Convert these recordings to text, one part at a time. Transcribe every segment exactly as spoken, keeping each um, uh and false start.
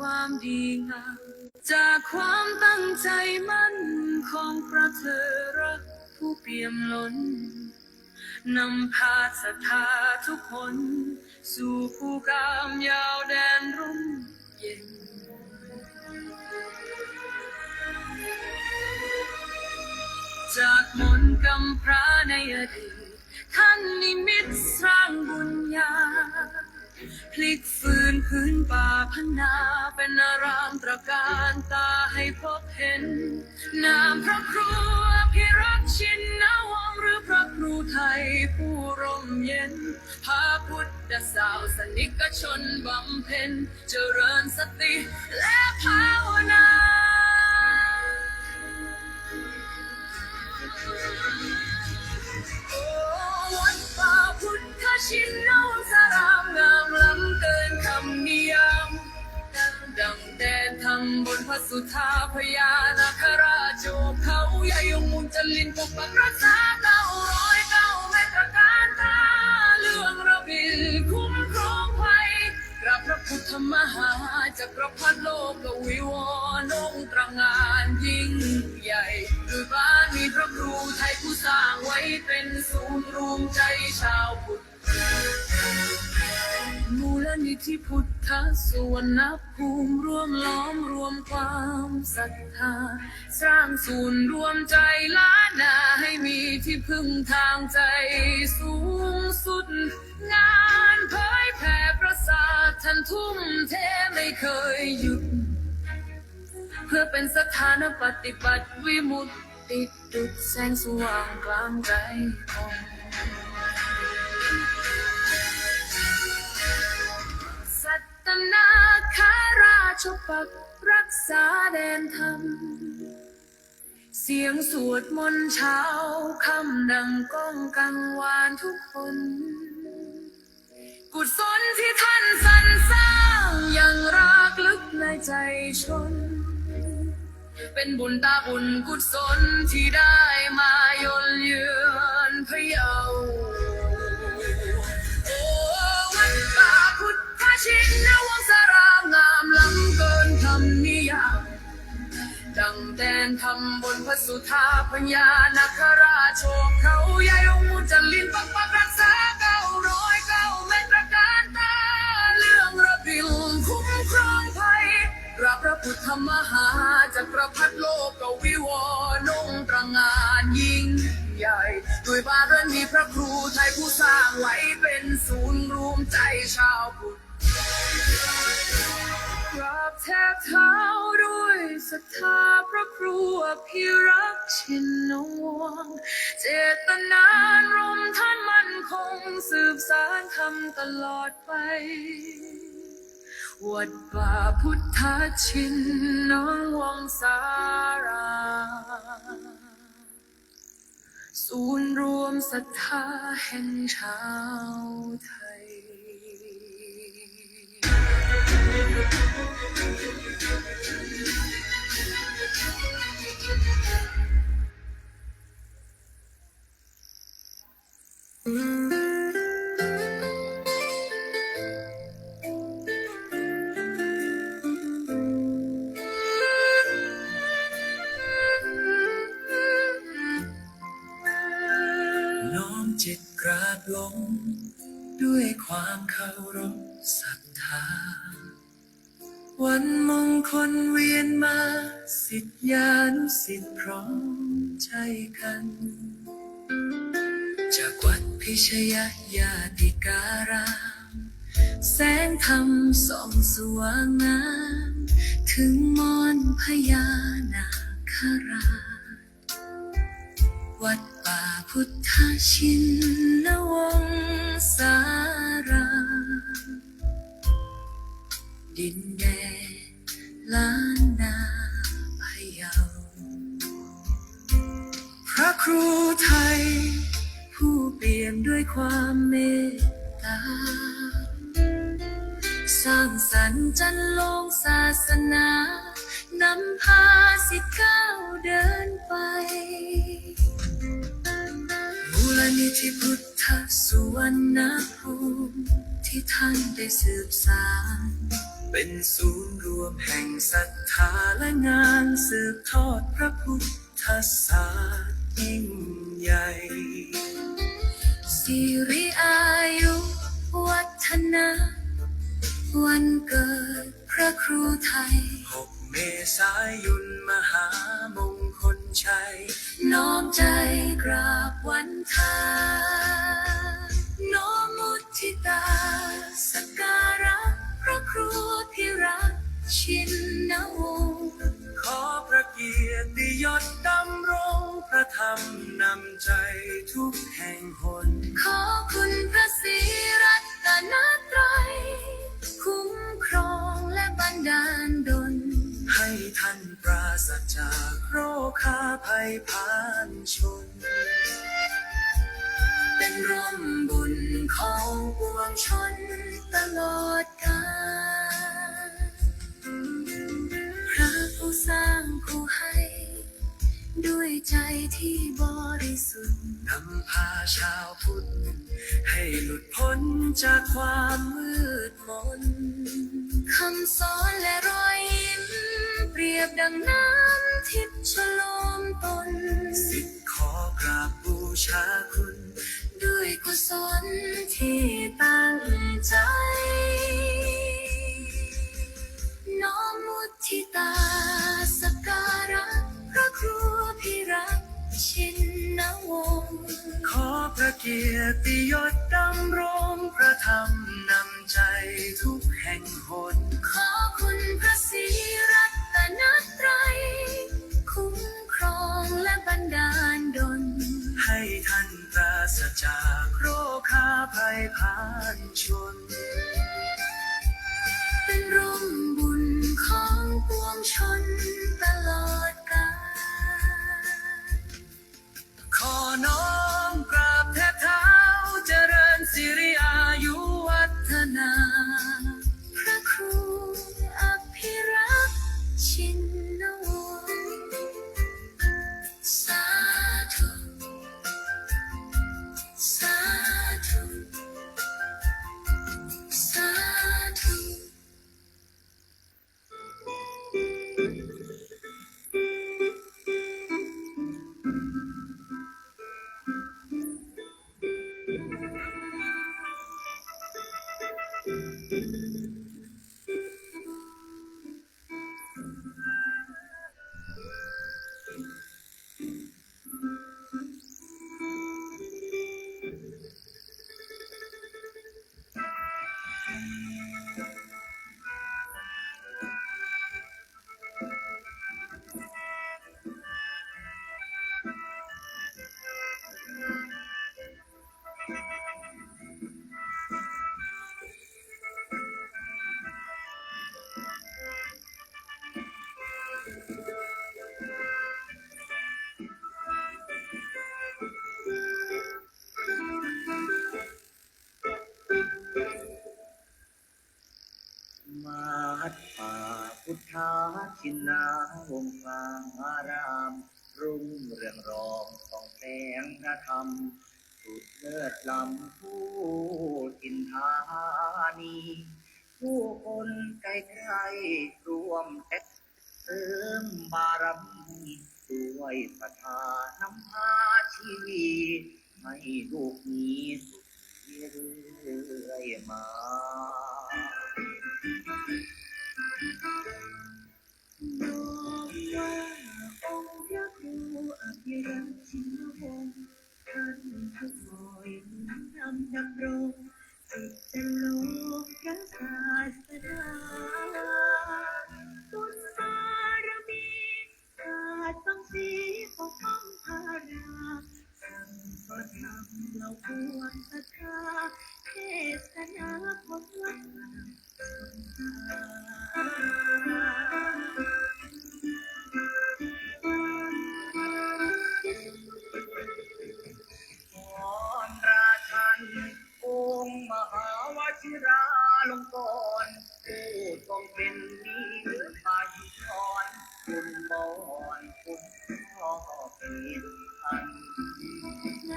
ความดีงาม จากความตั้งใจมั่นของพระเถระผู้เปี่ยมล้น นำพาศรัทธาทุกคน สู่ภูกามยาวแดนร่มเย็น จากมนต์กำพร้าในอดีต ท่านนิมิตสร้างบุญญา พลิกฟื้นพื้นป่าพนา เป็นอารามตระการตาให้พบเห็น นามพระครูอภิรักษ์ชินนวงศ์ หรือพระครูไทยผู้ร่มเย็น พาพุทธศาสนิกชนบำเพ็ญ เจริญสติและภาวนา โอ้ วัดป่าพุทธชินนวงศาราม งามล้ำเกินคำนิยาม ดังแดนธรรมบนพระสุธา พญานาคราชโอบเขาใหญ่ องค์มุจลินปกปักรักษา เก้าร้อยเก้าเมตรตระการตา เรืองระบิลคุ้มครองภัย กราบพระพุทธมหาจักรพรรดิโลกวิวรณ์ องค์ตระหง่านยิ่งใหญ่ ด้วยบารมีพระครูไทยผู้สร้างไว้เป็นศูนย์รวมใจชาวพุทธ มูลนิธิพุทธสุวรรณภูมิ ร่วมล้อมรวมความศรัทธา สร้างศูนย์รวมใจล้านนา ให้มีที่พึ่งทางใจสูงสุด งานเผยแผ่พระศาสนาท่านทุ่มเทไม่เคยหยุด เพื่อเป็นสถานปฏิบัติวิมุตติ ดุจแสงสว่างกลางไตรตรอง สัตตนาคราชปกปักรักษาแดนธรรม เสียงสวดมนต์เช้าค่ำดังก้องกังวานทุกหน กุศลที่ท่านสรรสร้างยังรากลึกในใจชน เป็นบุญตาบุญกุศลที่ได้มาเยือนพะเยา โอ้ วัดป่าพุทธชินนวงศาราม งามล้ำเกินคำนิยาม ดังแดนธรรมบนพระสุธา พญานาคราชโอบเขาใหญ่ องค์มุจลินปกปักรักษา เก้าร้อยเก้าเมตรตระการตา เรืองระบิลคุ้มครองภัย กราบพระพุทธมหาจักรพรรดิโลกวิวรณ์ องค์ตระหง่านยิ่งใหญ่ ด้วยบารมีพระครูไทยผู้สร้างไว้เป็นศูนย์รวมใจชาวพุทธ กราบแทบเท้าด้วยศรัทธาพระครูอภิรักษ์ชินนวงศ์ เจตนารมณ์ท่านมั่นคงสืบสานธรรมตลอดไป วัดป่าพุทธชินนวงศาราม ศูนย์รวมศรัทธาแห่งชาวไทย น้อมจิตกราบลงด้วยความเคารพศรัทธา วันมงคลเวียนมา ศิษยานุศิษย์พร้อมใจกัน จากวัดพิชยญาติการาม แสงธรรมส่องสว่างงาม ถึงมอนพญานาคราช วัดป่าพุทธชินนวงศาราม ดินแดนล้านนาพะเยา พระครูไทยผู้เปี่ยมด้วยความเมตตา สร้างสรรค์จันลงศาสนา นำพาศิษย์ก้าวเดินไป มูลนิธิพุทธสุวรรณภูมิ ที่ท่านได้สืบสาน เป็นศูนย์รวมแห่งศรัทธาและงานสืบทอดพระพุทธศาสนายิ่งใหญ่ สิริอายุวัฒนะ วันเกิดพระครูไทย หกเมษายน มหามงคลชัย น้อมใจกราบวันทา น้อมมุทิตาสักการะพระครูพิรักษ์ชินวงศ์ ขอพระเกียรติยศดำรงพระธรรมนำใจทุกแห่งหน ขอคุณพระศรีรัตนตรัย คุ้มครองและบันดาลดล ให้ท่านปราศจากโรคาภัยพานชน เป็นร่มบุญของปวงชนตลอดกาล พระผู้สร้างผู้ให้ ด้วยใจที่บริสุทธิ์ นำพาชาวพุทธ ให้หลุดพ้นจากความมืดมน คำสอนและรอยยิ้ม เปรียบดังน้ำทิพย์ชโลมตน ศิษย์ขอกราบบูชาคุณ ด้วยกุศลที่ตั้งใจ น้อมมุทิตาสักการะพระครูพิรักษ์ชินวงศ์ ขอพระเกียรติยศดำรงพระธรรมนำใจทุกแห่งหน ขอคุณพระศรีรัตนตรัย คุ้มครองและบันดาลดล ให้ท่านปราศจากโรคาภัยพานชน เป็นร่มบุญของปวงชนตลอดกาล ขอน้อมกราบแทบเท้าเจริญสิริอายุวัฒนา พระครูอภิรักษ์ชินวงศ์ สาธุ สาธุ สาธุ วัดป่าพุทธาชินาวงศ์ สร้างอาราม รุ่งเรืองรองส่องแสงพระธรรม สุดเลิศล้ำผู้จินดานี ผู้คนใกล้ๆร่วมแต่ง เสริมบารมีด้วยศรัทธานำพาชีวี ให้ลูกมีสุขเรื่อยมา น้อมไหว้องค์พระครูอภิรักษ์ชินวงศ์ ท่านผู้คอยหนุนนำดำรง จิตโลกพระศาสดา บุญบารมี ขาดบังสีปกป้องพารา สั่งสอนธรรมเราควรศรัทธา เทศนาคนวัด พรราชัน องค์มหาวชิราลงกรณ์ ผู้ทรงเป็นนิพพาน คุณบอนคุณพ่อเป็นพัน ใน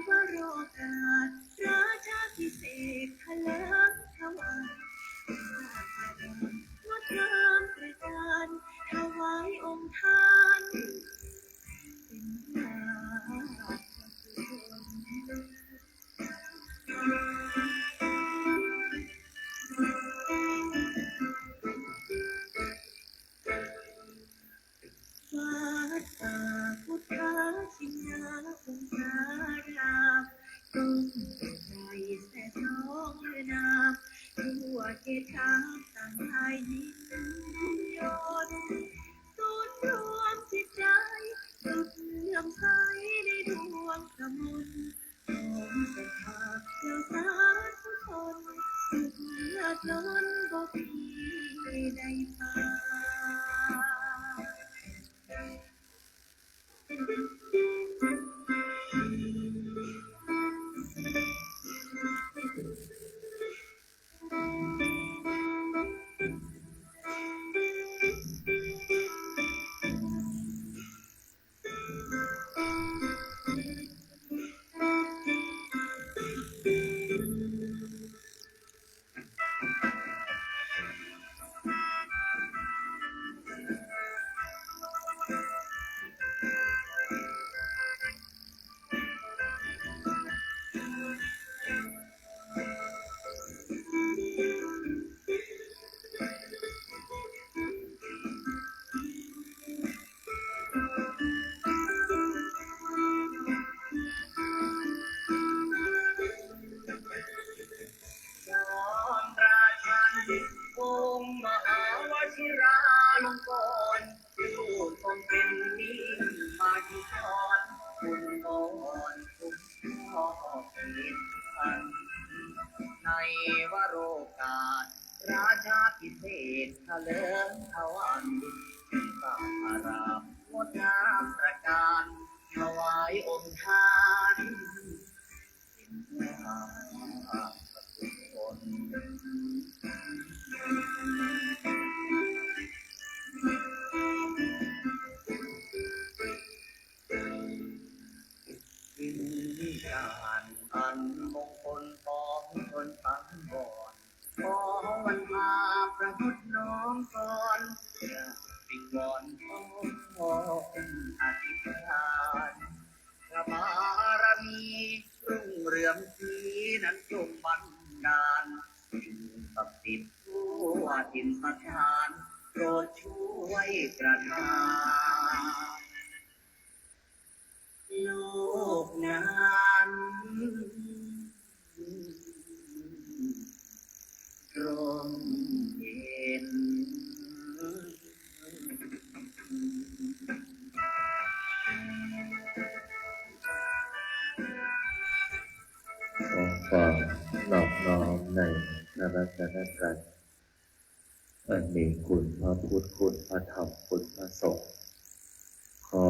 วโรกาส ราชาภิเษกเถลิงถวาย ถวายองค์ท่านเป็นราชกุศล วัดป่าพุทธชินรงสาราม ต้นไทรแสนทองนาม ทั่วเขตคามต่างลายยินยนต์ ศูนย์รวมจิตใจ สุดเลื่อมใสในดวงกมล ของศรัทธาเจ้าสาธุชน สุดเอื้อล้นบ่มีได้ปาน องค์มหาวชิราลงกรณ์ ผู้ทรงเป็นนิมมหิดล คุณมนต์ทุกข้อเปรียบพัน ในวโรกาส ราชาภิเษกเถลิงถวัลย์ สัพพะรามงดงามประการ ถวายองค์ท่าน วิญญาณอันมงคลของคนสังวร ขอวันพาประพุทธน้อมกร วิงวอนขอองค์อธิษฐาน พระบารมีรุ่งเรืองสีนั้นจงบันดาล สิ่งศักดิ์สิทธิ์ทั่วถิ่นสถาน โปรดช่วยประทาน โลกนั้นร่มเย็น ขอความนอบน้อมในพระรัตนตรัย อันมีคุณพระพุทธ คุณพระธรรม คุณพระสงฆ์ ขอ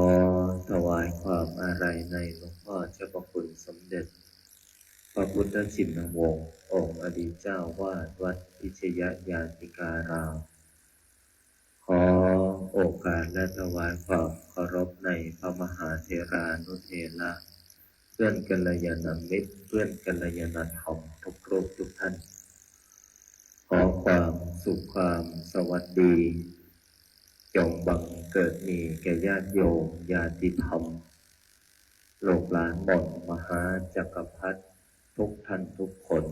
ถวายความอาลัยในหลวงพ่อเจ้าพระคุณสมเด็จ พระพุทธชินวงศ์ องค์อดีตเจ้าวาดวัดพิชยญาติการาม ขอโอกาสและถวายความเคารพในพระมหาเถรานุเถระ เพื่อนกัลยาณมิตร เพื่อนกัลยาณธรรมทุกรูปทุกท่าน ขอความสุขความสวัสดี จงบังเกิดมีแก่ญาติโยมญาติธรรม ลูกหลานม่อนมหาจักรพรรดิทุกท่านทุกคน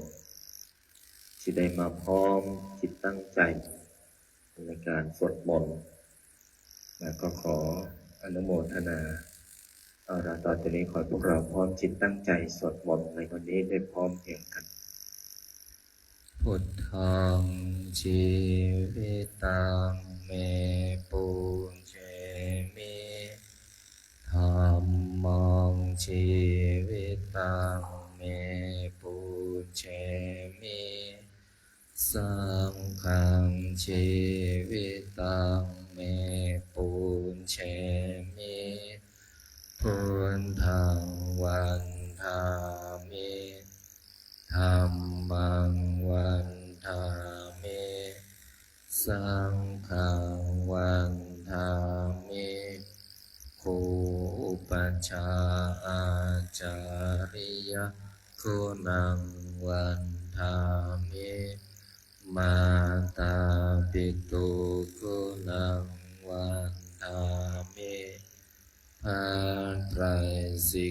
ที่ได้มาพร้อมจิตตั้งใจในการสวดมนต์ แล้วก็ขออนุโมทนา เอาละ ต่อจากนี้ขอให้พวกเราพร้อมจิตตั้งใจสวดมนต์ในวันนี้ได้พร้อมเพรียงกัน Buddhaṃ jīvitaṃ me pūjemi, dhammaṃ jīvitaṃ me pūjemi, saṅghaṃ jīvitaṃ me pūjemi, buddhaṃ vandāmi, dhammaṃ vandāmi, saṅghaṃ vandāmi, ครูอุปัชฌาย์อาจาริยะ guṇaṃ vandāmi, mātāpituguṇaṃ vandāmi,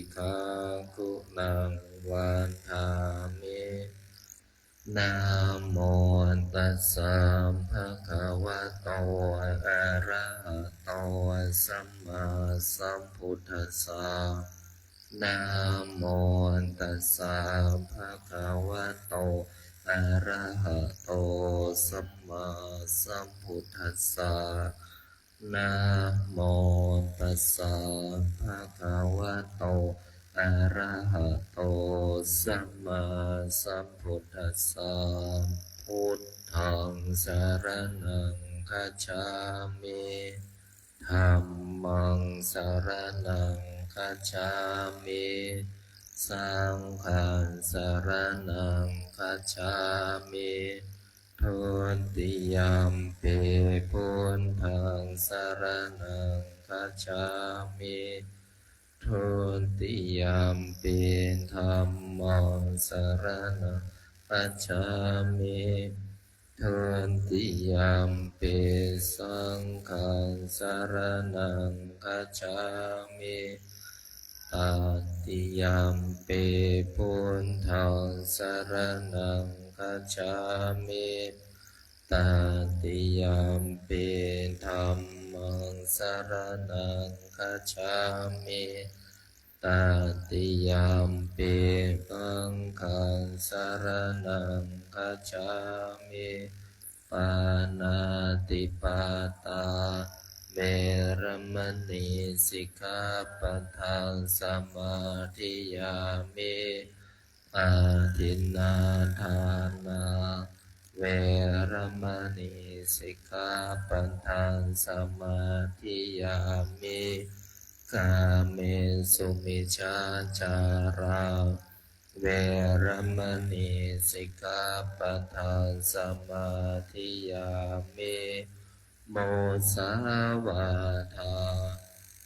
sikhaguṇaṃ vadāmi. Namo tassa bhagavato arahato sammāsambuddhassa. Namo tassa bhagavato arahato sammāsambuddhassa. Namo tassa bhagavato arahato sammāsambuddhassa. Buddhaṃ saraṇaṃ gacchāmi. Dhammaṃ saraṇaṃ gacchāmi. Saṅghaṃ saraṇaṃ gacchāmi. Dutiyampi buddhaṃ saraṇaṃ gacchāmi. Dutiyampi dhammaṃ saraṇaṃ gacchāmi. Dutiyampi saṅghaṃ saraṇaṃ gacchāmi. Tatiyampi buddhaṃ saraṇaṃ gacchāmi. Tatiyampi dhammaṃ saraṇaṃ gacchāmi. Tatiyampi saṅghaṃ saraṇaṃ gacchāmi. Pāṇātipātā veramaṇī sikkhāpadaṃ samādiyāmi. Adinnādānā veramaṇī sikkhāpadaṃ samādiyāmi. Kāmesu micchācārā veramaṇī sikkhāpadaṃ samādiyāmi. Musāvādā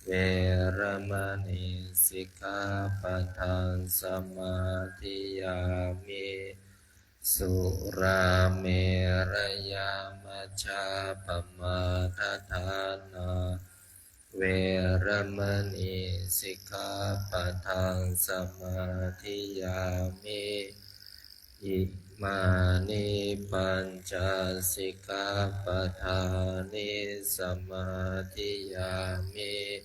veramaṇī sikkhāpadaṃ samādiyāmi. Surāmerayamajjapamādaṭṭhānā veramaṇī sikkhāpadaṃ samādiyāmi. Imāni pañca sikkhāpadāni samādiyāmi.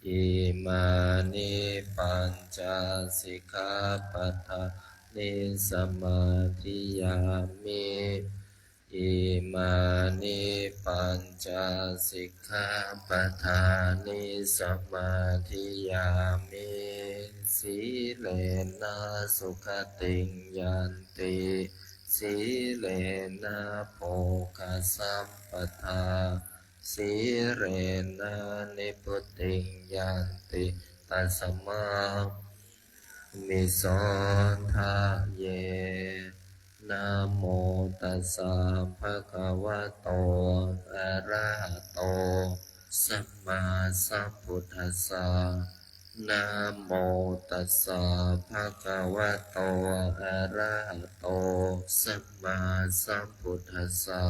Imāni pañca sikkhāpadāni samādiyāmi. Imāni pañca sikkhāpadāni samādiyāmi. Sīlena sugatiṃ yanti, sīlena bhogasampadā, sīlena nibbutiṃ yanti, tasmā sīlaṃ visodhaye. Namo tassa bhagavato arahato sammāsambuddhassa. Namo tassa bhagavato arahato sammāsambuddhassa.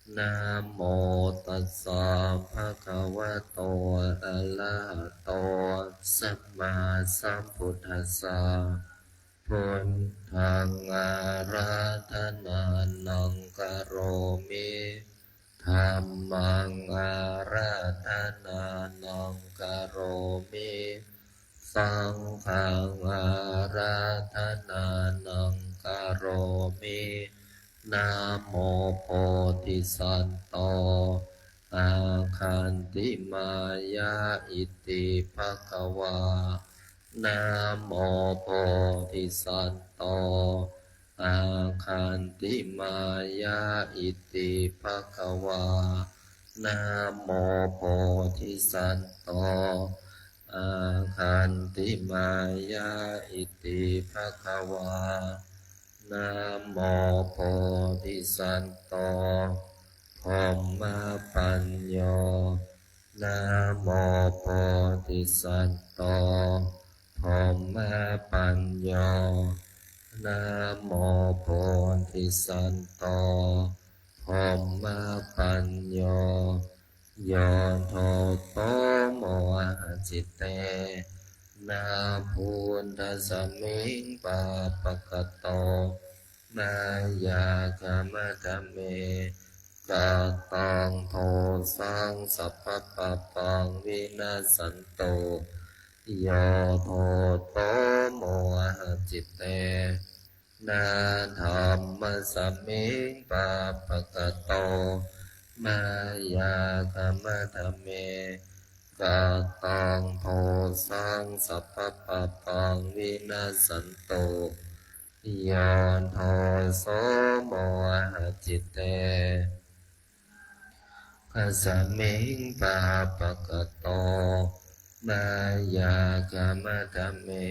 Namo tassa bhagavato arahato sammāsambuddhassa. Buddhaṃ ārādhanānaṃ karomi. Dhammaṃ ārādhanānaṃ karomi. Saṅghaṃ ārādhanānaṃ karomi. Namo bodhisatto āgantimāya iti bhagavā. Namo bodhisatto āgantimāya iti bhagavā. Namo bodhisatto āgantimāya iti bhagavā. Namo bodhisatto brahmapañño. Namo bodhisatto brahmapañño. Namo bodhisatto brahmapañño. Yo doto mohacittehi na buddhasmiṃ pāpakato mayā khamatha me. Kataṃ dosaṃ sabbapāpaṃ vinassantu, yo doso mohacitte na dhammasmiṃ pāpakato mayā khamatha me. Kataṃ dosaṃ sabbapāpaṃ vinassantu, yo doso mohacitte smiṃ pāpakato mayā khamatha me.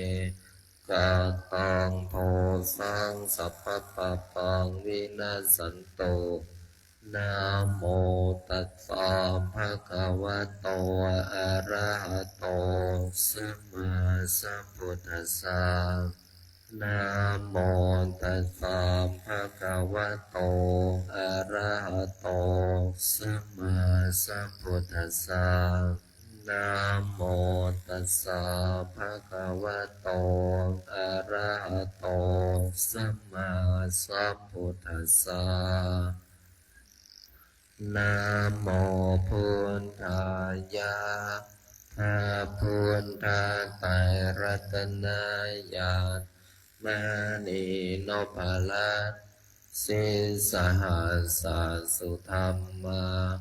Kataṃ dosaṃ sabbapāpaṃ vinassantu. Namo tassa bhagavato arahato sammāsambuddhassa. Namo tassa bhagavato arahato sammāsambuddhassa. Namo tassa bhagavato arahato sammāsambuddhassa. Namo buddhāya. พระพุทธไตรรัตนญาณ มณีนพรัตน์ sīsahassa sudhammā,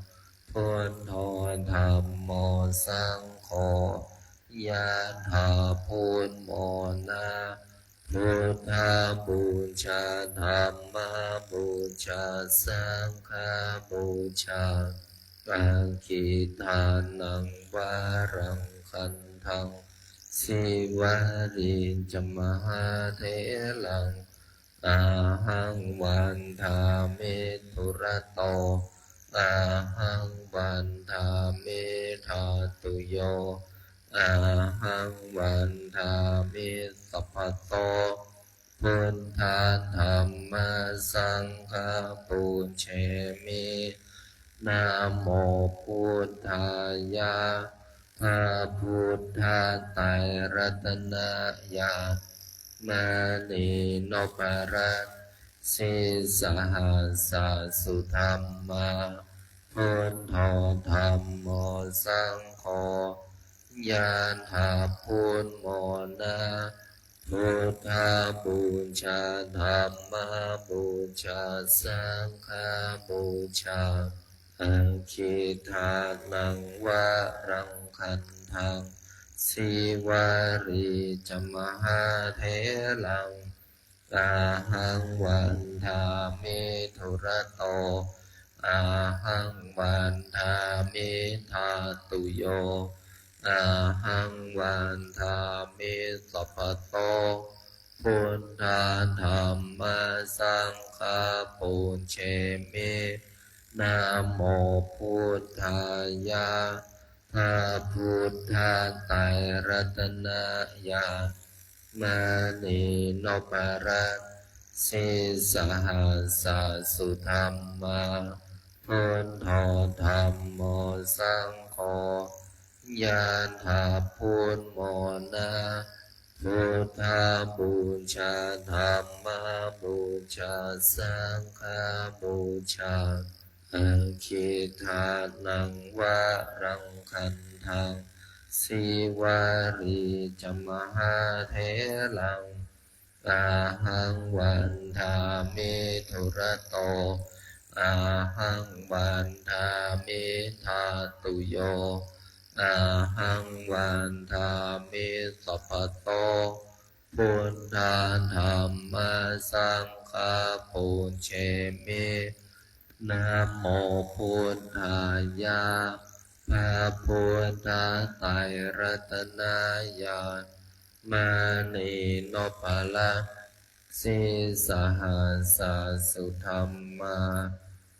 buddho dhammo saṅgho, yathā buddhamona. Buddhapūjā, dhammapūjā, saṅghapūjā, aggidānaṃ varaṃ gandhaṃ, sīvalī ca mahātheraṃ, ahaṃ vandāmi dūrato, ahaṃ vandāmi dhātuyo, ahaṃ vandāmi sabbaso. Buddha dhamma saṅgha pūjemi. Namo buddhāya. พระพุทธไตรรัตนญาณ มณีนพรัตน์ sīsahassa sudhammā, buddho dhammo saṅgho, yathā buddhamona. Buddhapūjā, dhammapūjā, saṅghapūjā, aggidānaṃ varaṃ gandhaṃ, sīvalī ca mahātheraṃ, ahaṃ vandāmi dūrato, ahaṃ vandāmi dhātuyo, ahaṃ vandāmi sabbaso. Buddha dhamma saṅgha pūjemi. Namo buddhāya. พระพุทธไตรรัตนญาณ มณีนพรัตน์ sīsahassa sudhammā, buddho dhammo saṅgho, yathā buddhamona. Buddhapūjā, dhammapūjā, saṅghapūjā, aggidānaṃ varaṃ gandhaṃ, sīvalī ca mahātheraṃ, ahaṃ vandāmi dūrato, ahaṃ vandāmi dhātuyo, ahaṃ vandāmi sabbaso. Buddha dhamma saṅgha pūjemi. Namo buddhāya. พระพุทธไตรรัตนญาณ มณีนพรัตน์ sīsahassa sudhammā,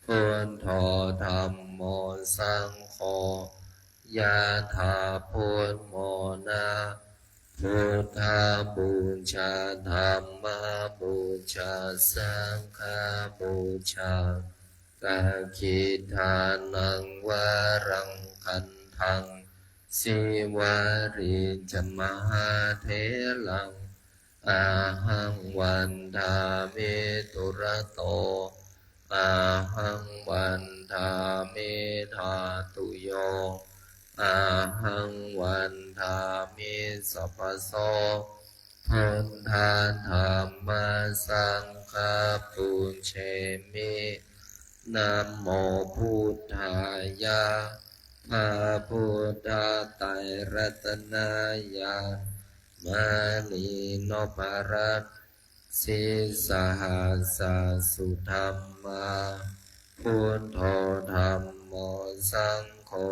buddho dhammo saṅgho, yathā buddhamona. Buddhapūjā, dhammapūjā, saṅghapūjā, aggidānaṃ varaṃ gandhaṃ, Sīvalī ca mahātheraṃ, ahaṃ vandāmi dūrato. Ahaṃ vandāmi dhātuyo, ahaṃ vandāmi sabbaso. Buddha dhamma saṅgha pūjemi. Namo buddhāya. พระพุทธไตรรัตนญาณ มณีนพรัตน์ sīsahassa sudhammā. Buddho dhammo saṅgho,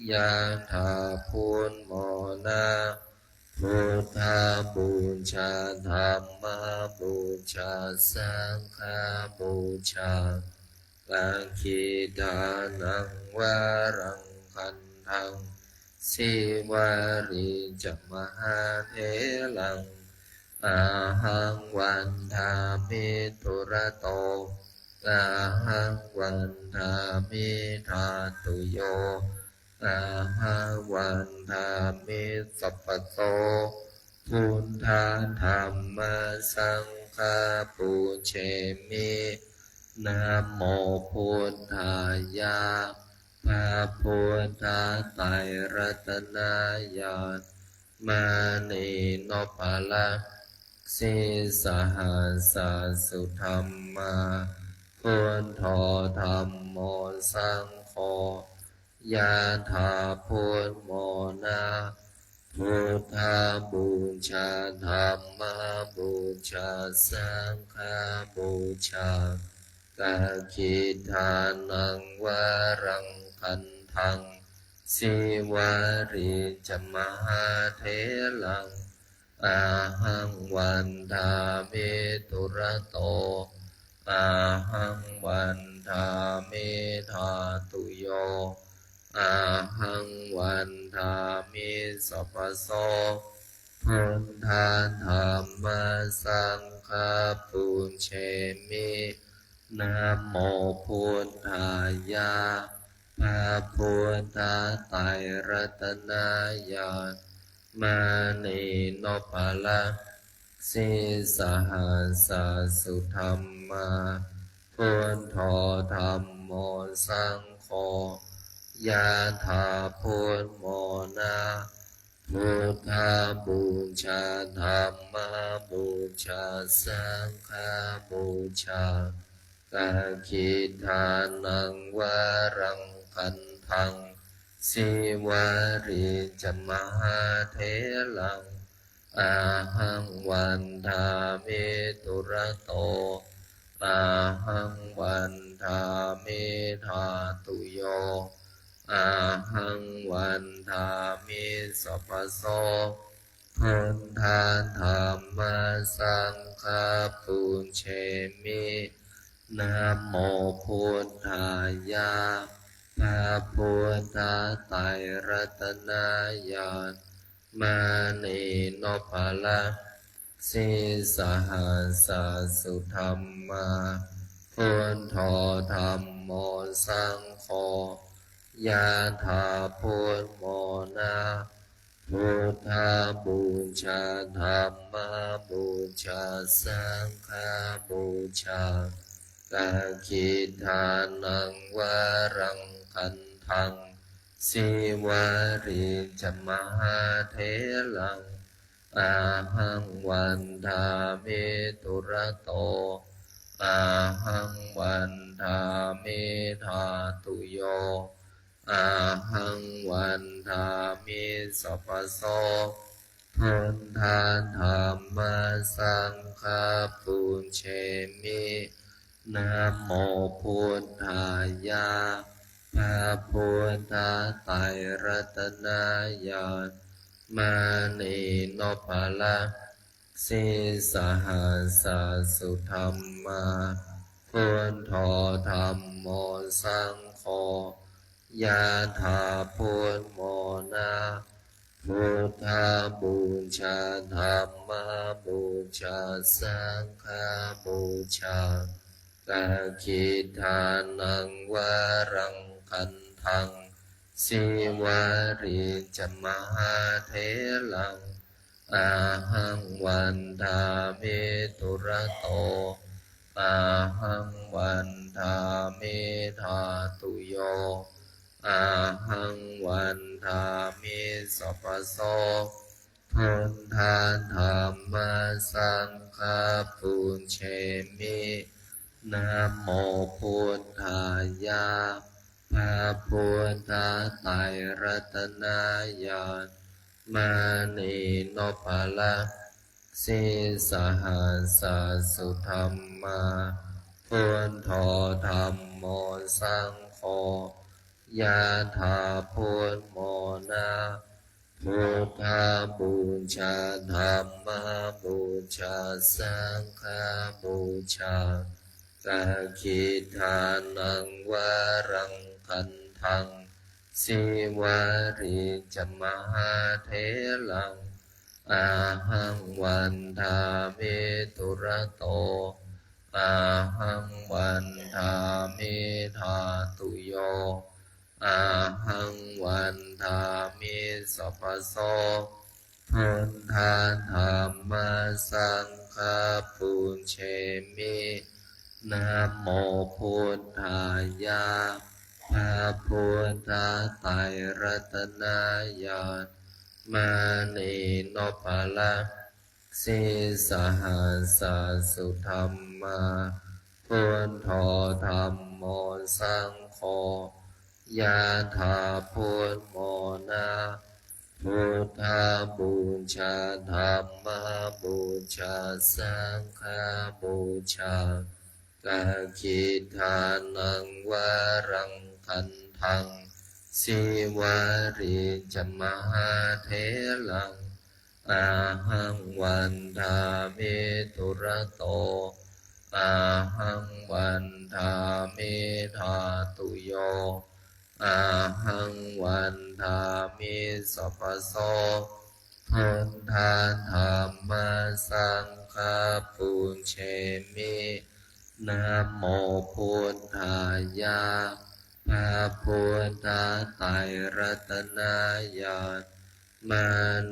yathā buddhamona. Buddhapūjā dhammapūjā saṅghapūjā. Dakkhiṇānaṃ varaṃ khandhaṃ, sīvalī ca mahātheraṃ. Ahaṃ vandāmi dūrato, ahaṃ vandāmi dhātuyo, ahaṃ vandāmi sabbaso. Buddha dhamma saṅgha pūjemi. Namo buddhāya. พระพุทธไตรรัตนญาณ มณีนพรัตน์ sīsahassa sudhammā. Buddho dhammo saṅgho, yathā buddhamona. Buddhapūjā dhammapūjā saṅghapūjā. Dakkhiṇānaṃ varaṃ khandhaṃ, sīvalī ca mahātheraṃ. Ahaṃ vandāmi dūrato, ahaṃ vandāmi dhātuyo, ahaṃ vandāmi sabbaso. Buddha dhamma saṅgha pūjemi. Namo buddhāya. พระพุทธไตรรัตนญาณ มณีนพรัตน์ sīsahassa sudhammā. Buddho dhammo saṅgho, yathā buddhamona. Buddhapūjā dhammapūjā saṅghapūjā. Dakkhiṇānaṃ varaṃ khandhaṃ, sīvalī ca mahātheraṃ. Ahaṃ vandāmi dūrato, ahaṃ vandāmi dhātuyo, ahaṃ vandāmi sabbaso. Buddha dhamma saṅgha pūjemi. Namo buddhāya. พระพุทธไตรรัตนญาณ มณีนพรัตน์ sīsahassa sudhammā. Buddho dhammo saṅgho, yathā buddhamona. Buddhapūjā dhammapūjā saṅghapūjā. Dakkhiṇānaṃ varaṃ khandhaṃ, sīvalī ca mahātheraṃ. Ahaṃ vandāmi dūrato, ahaṃ vandāmi dhātuyo, ahaṃ vandāmi sabbaso. Buddha dhamma saṅgha pūjemi. Namo buddhāya. พระพุทธไตรรัตนญาณ มณีนพรัตน์ sīsahassa sudhammā. Buddho dhammo saṅgho, yathā buddhamona. Buddhapūjā dhammapūjā saṅghapūjā. Dakkhiṇānaṃ varaṃ khandhaṃ, Sīvalī ca mahātheraṃ ahaṃ vandāmi dūrato. Ahaṃ vandāmi dhātuyo. Ahaṃ vandāmi sabbaso. Buddha dhamma saṅgha pūjemi. Namo buddhāya. พระพุทธไตรรัตนญาณ มณีนพรัตน์ sīsahassa sudhammā. Buddho dhammo saṅgho. Yathā buddhamona. Buddhapūjā dhammapūjā saṅghapūjā. Dakkhiṇānaṃ varaṃ gandhaṃ. Sīvalī ca mahātheraṃ ahaṃ vandāmi dūrato. Ahaṃ vandāmi dhātuyo. Ahaṃ vandāmi sabbaso. Buddha dhamma saṅgha pūjemi. Namo buddhāya. พระพุทธไตรรัตนญาณ มณีนพรัตน์ sīsahassa sudhammā. Buddho dhammo saṅgho. Yathā buddhamona. Buddhapūjā dhammapūjā saṅghapūjā. Dakkhiṇānaṃ varaṃ gandhaṃ. Sīvalī ca mahātheraṃ ahaṃ vandāmi dūrato. Ahaṃ vandāmi dhātuyo. Ahaṃ vandāmi sabbaso. Buddha dhamma saṅgha pūjemi. Namo buddhāya. พระพุทธไตรรัตนญาณ ม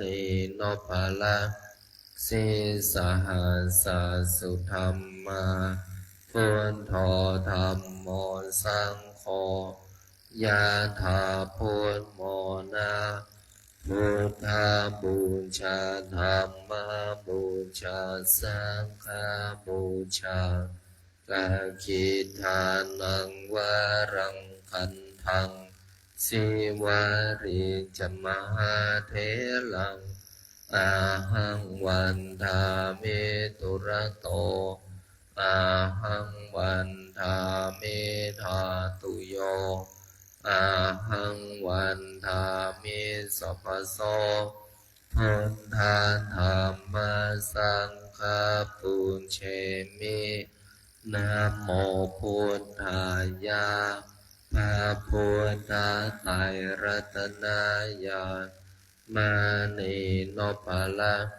ณีนพรัตน์ sīsahassa sudhammā. Buddho dhammo saṅgho. Yathā buddhamona. Buddhapūjā dhammapūjā saṅghapūjā. Dakkhiṇānaṃ varaṃ gandhaṃ. Sīvalī ca mahātheraṃ ahaṃ vandāmi dūrato. Ahaṃ vandāmi dhātuyo. Ahaṃ vandāmi sabbaso. Buddha dhamma saṅgha pūjemi. Namo buddhāya. พระพุทธไตรรัตนญาณ มณีนพรัตน์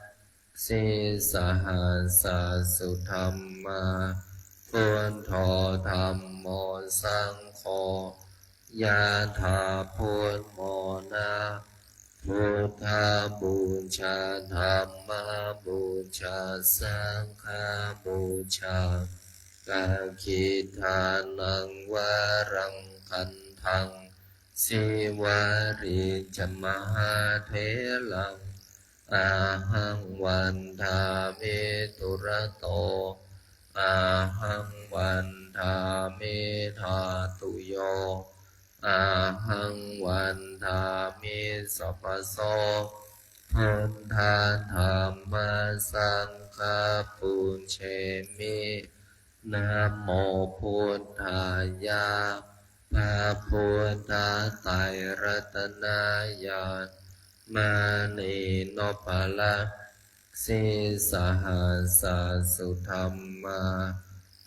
sīsahassa sudhammā. Buddho dhammo saṅgho. Yathā buddhamona. Buddhapūjā dhammapūjā saṅghapūjā. Dakkhiṇānaṃ varaṃ gandhaṃ. Sīvalī ca mahātheraṃ ahaṃ vandāmi dūrato. Ahaṃ vandāmi dhātuyo. Ahaṃ vandāmi sabbaso. Buddha dhamma saṅgha pūjemi. Namo buddhāya. พระพุทธไตรรัตนญาณ มณีนพรัตน์ sīsahassa sudhammā.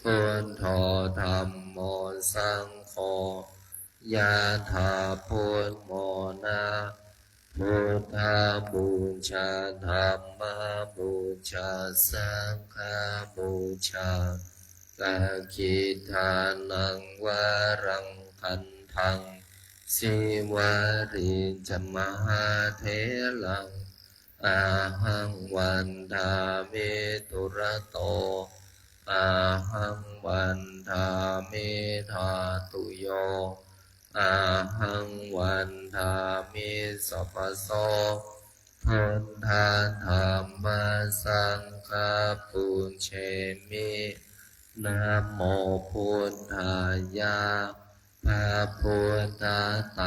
Buddho dhammo saṅgho. Yathā buddhamona. Buddhapūjā dhammapūjā saṅghapūjā. Dakkhiṇānaṃ varaṃ gandhaṃ. Sīvalī ca mahātheraṃ ahaṃ vandāmi dūrato. Ahaṃ vandāmi dhātuyo. Ahaṃ vandāmi sabbaso. Buddha dhamma saṅgha pūjemi. Namo buddhāya. พระพุทธไตร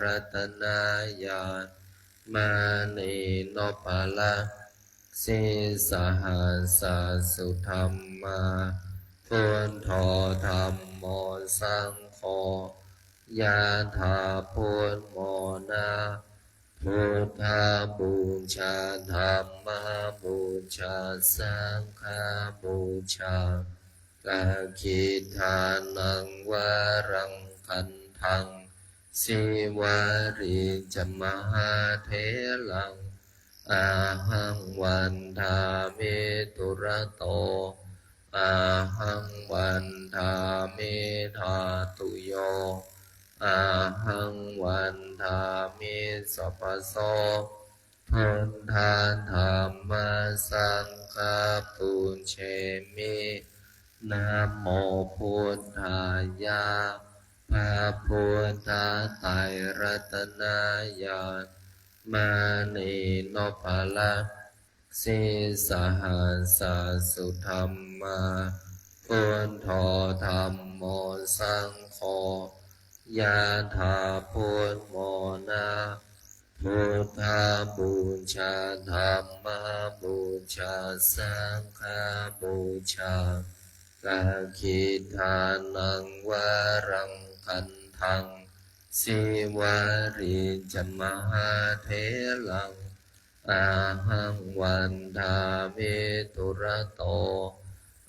รัตนญาณ มณีนพรัตน์ sīsahassa sudhammā. Buddho dhammo saṅgho. Yathā buddhamona. Buddhapūjā dhammapūjā saṅghapūjā. Dakkhiṇānaṃ varaṃ gandhaṃ. Sīvalī ca mahātheraṃ ahaṃ vandāmi dūrato. Ahaṃ vandāmi dhātuyo. Ahaṃ vandāmi sabbaso. Buddha dhamma saṅgha pūjemi. Namo buddhāya. พระพุทธไตรรัตนญาณ มณีนพรัตน์ sīsahassa sudhammā. Buddho dhammo saṅgho. Yathā buddhamona. Buddhapūjā dhammapūjā saṅghapūjā. Dakkhiṇānaṃ varaṃ gandhaṃ. Sīvalī ca mahātheraṃ ahaṃ vandāmi dūrato.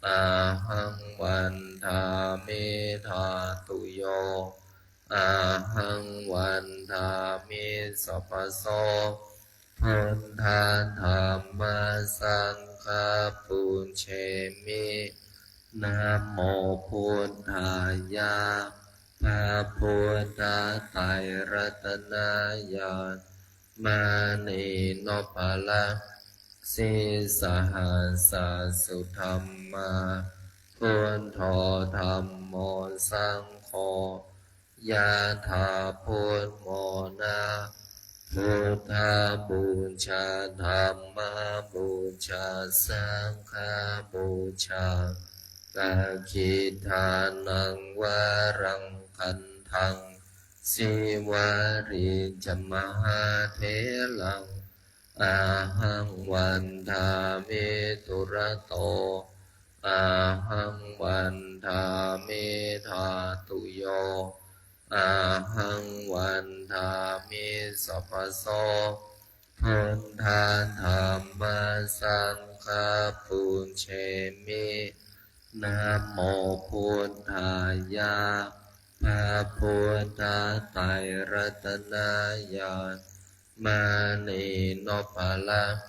Ahaṃ vandāmi dhātuyo. Ahaṃ vandāmi sabbaso. Buddha dhamma saṅgha pūjemi. Namo buddhāya. พระพุทธไตรรัตนญาณ มณีนพรัตน์ sīsahassa sudhammā. Buddho dhammo saṅgho. Yathā buddhamona. Buddhapūjā dhammapūjā saṅghapūjā. Dakkhiṇānaṃ varaṃ gandhaṃ. Sīvalī ca mahātheraṃ ahaṃ vandāmi dūrato. Ahaṃ vandāmi dhātuyo. Ahaṃ vandāmi sabbaso. Buddha dhamma saṅgha pūjemi. Namo buddhāya. พระพุทธไตรรัตนญาณ มณีนพรัตน์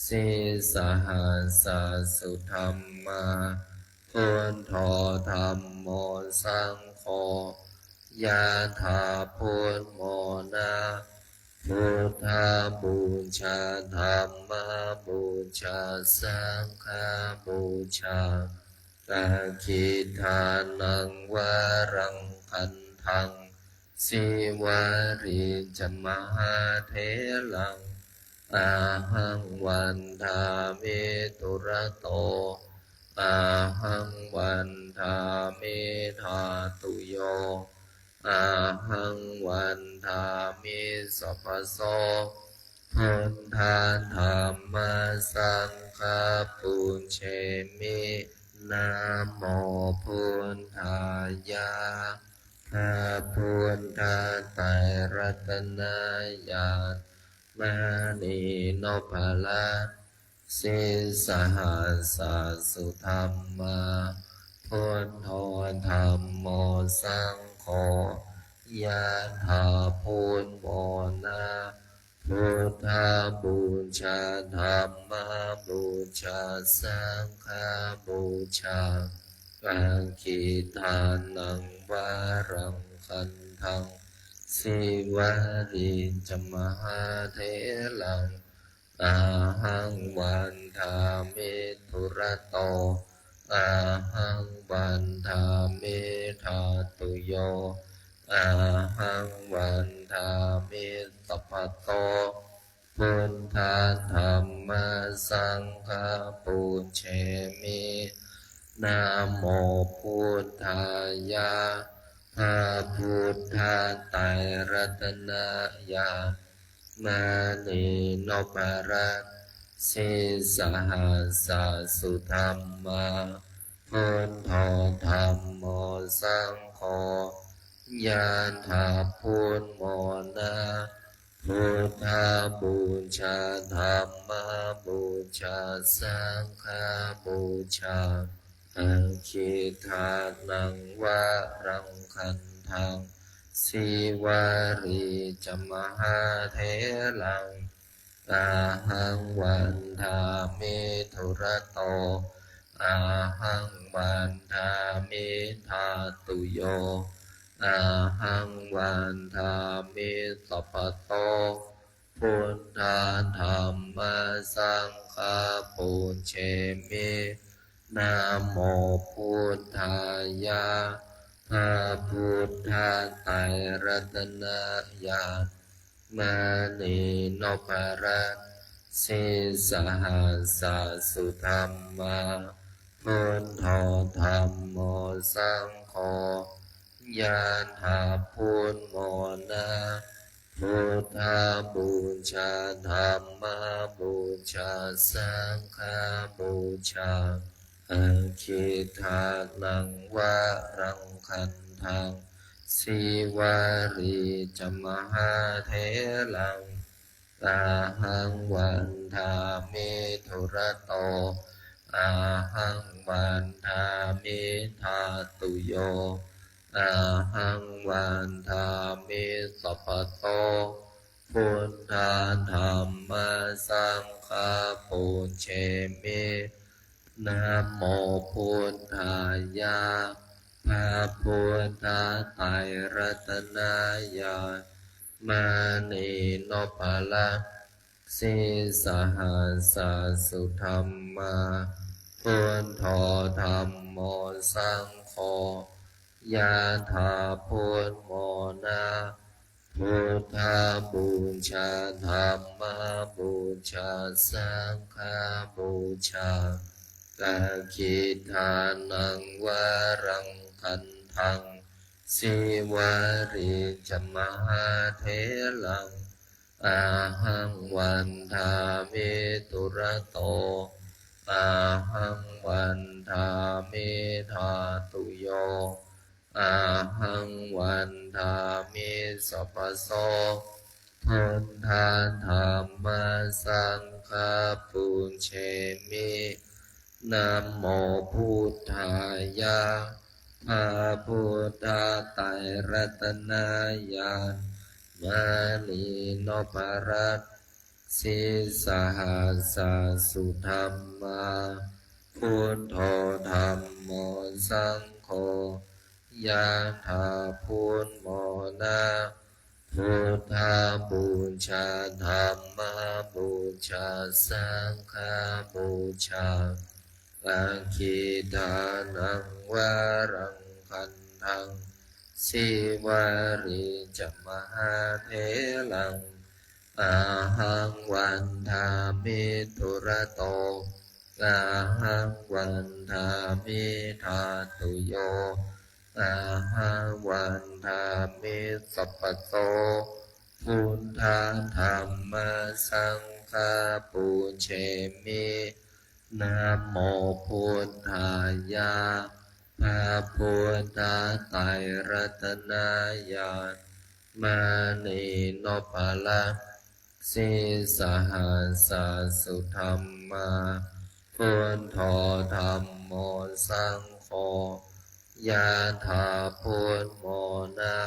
sīsahassa sudhammā. Buddho dhammo saṅgho. Yathā buddhamona. Buddhapūjā dhammapūjā saṅghapūjā. Dakkhiṇānaṃ varaṃ gandhaṃ. Sīvalī ca mahātheraṃ ahaṃ vandāmi dūrato. Ahaṃ vandāmi dhātuyo. Ahaṃ vandāmi sabbaso. Buddha dhamma saṅgha pūjemi. Namo buddhāya. พระพุทธไตรรัตนญาณ มณีนพรัตน์ sīsahassa sudhammā. Buddho dhammo saṅgho. Yathā buddhamona. Buddhapūjā dhammapūjā saṅghapūjā. Dakkhiṇānaṃ varaṃ gandhaṃ. Sīvalī ca mahātheraṃ, ahaṃ vandāmi dūrato. Ahaṃ vandāmi dhātuyo, ahaṃ vandāmi sabbato. Buddha dhamma saṅgha pūjemi. Namo buddhāya. พระพุทธไตรรัตนญาณ มณีนพรัตน์ sīsahassa sudhammā. Buddho dhammo saṅgho, ญาณถาพุทธมรณะ Buddhapūjā dhammapūjā saṅghapūjā. Aggīdānaṃ varaṃ gandhaṃ, Sīvalī ca mahātheraṃ. Ahaṃ vandāmi dūrato, ahaṃ vandāmi dhātuyo, ahaṃ vandāmi sabbato. Buddha dhamma saṅgha pūjemi. Namo buddhāya. พระพุทธไตรรัตนญาณ มณีนพรัตน์ sīsahassa sudhammā. Buddho dhammo saṅgho, ญาณถาพุทธมรณะ Buddhapūjā dhammapūjā saṅghapūjā. Aggīdānaṃ varaṃ gandhaṃ, Sīvalī ca mahātheraṃ. Ahaṃ vandāmi dūrato, ahaṃ vandāmi dhātuyo, ahaṃ vandāmi sabbato. Buddha dhamma saṅgha pūjemi. Namo buddhāya. พระพุทธไตรรัตนญาณ มณีนพรัตน์ sīsahassa sudhammā. Buddho dhammo saṅgho, ญาณถาพุทธมรณะ Buddhapūjā dhammapūjā saṅghapūjā. Aggīdānaṃ varaṃ gandhaṃ, Sīvalī ca mahātheraṃ. Ahaṃ vandāmi dūrato, ahaṃ vandāmi dhātuyo, ahaṃ vandāmi sabbaso. Buddha dhamma saṅgha pūjemi. Namo buddhāya. พระพุทธไตรรัตนญาณ มณีนพรัตน์ sīsahassa sudhammā. Buddho dhammo saṅgho, ญาณถาพุทธมรณะ Buddhapūjā dhammapūjā saṅghapūjā. Aggīdānaṃ varaṃ gandhaṃ, Sīvalī ca mahātheraṃ. Ahaṃ vandāmi dūrato, ahaṃ vandāmi dhātuyo, ahaṃ vandāmi sabbaso. Buddha dhamma saṅgha pūjemi. Namo buddhāya. พระพุทธไตรรัตนญาณ มณีนพรัตน์ sīsahassa sudhammā. Buddho dhammo saṅgho, ญาณถาพุทธมรณะ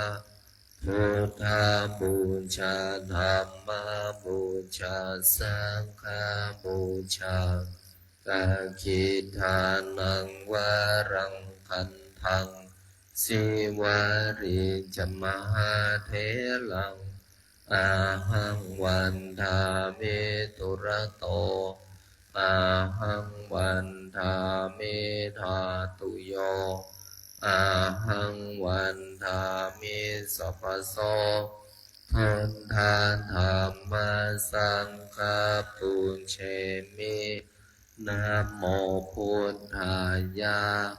Buddhapūjā dhammapūjā saṅghapūjā. Aggīdānaṃ varaṃ gandhaṃ, Sīvalī ca mahātheraṃ, ahaṃ vandāmi dūrato. Ahaṃ vandāmi dhātuyo, ahaṃ vandāmi sabbaso. Buddha dhamma saṅgha pūjemi. Namo buddhāya.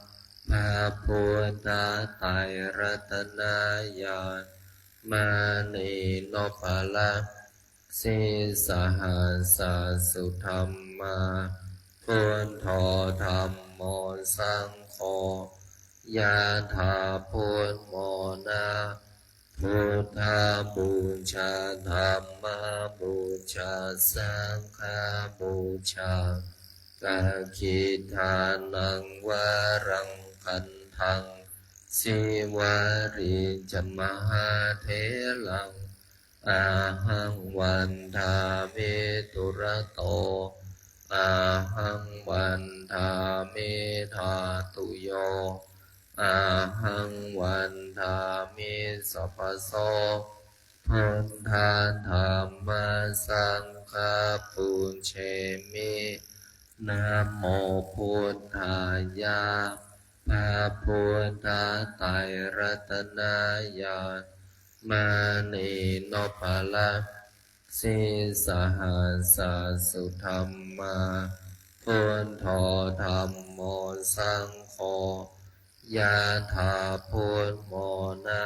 พระพุทธไตรรัตนญาณ มณีนพรัตน์ sīsahassa sudhammā. Buddho dhammo saṅgho, yathā buddhamona. Buddhapūjā dhammapūjā saṅghapūjā. Dakkhiṇānaṃ varaṃ gandhaṃ, sīvalī ca mahātheraṃ, ahaṃ vandāmi dūrato. Ahaṃ vandāmi dhātuyo, ahaṃ vandāmi sabbaso. Buddha dhamma saṅgha pūjemi. Namo buddhāya. พระพุทธไตรรัตนญาณ มณีนพรัตน์ sīsahassa sudhammā. Buddho dhammo saṅgho, yathā buddhamona.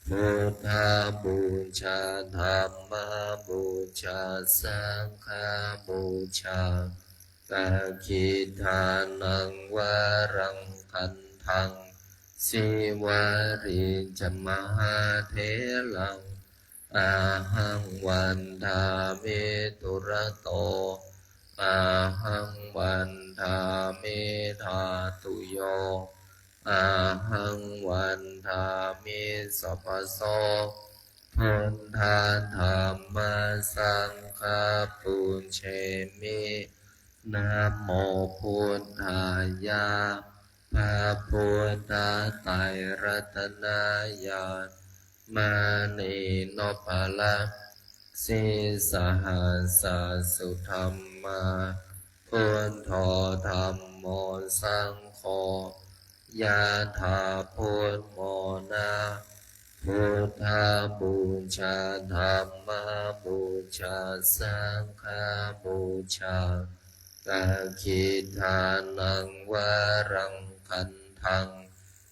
Buddhapūjā dhammapūjā saṅghapūjā. Dakkhiṇānaṃ varaṃ gandhaṃ, sīvalī ca mahātheraṃ, ahaṃ vandāmi dūrato. Ahaṃ vandāmi dhātuyo, ahaṃ vandāmi sabbaso. Buddha dhamma saṅgha pūjemi. Namo buddhāya. พระพุทธไตรรัตนญาณ มณีนพรัตน์ sīsahassa sudhammā. Buddho dhammo saṅgho, yathā buddhamona. Buddhapūjā dhammapūjā saṅghapūjā. Dakkhiṇānaṃ varaṃ gandhaṃ,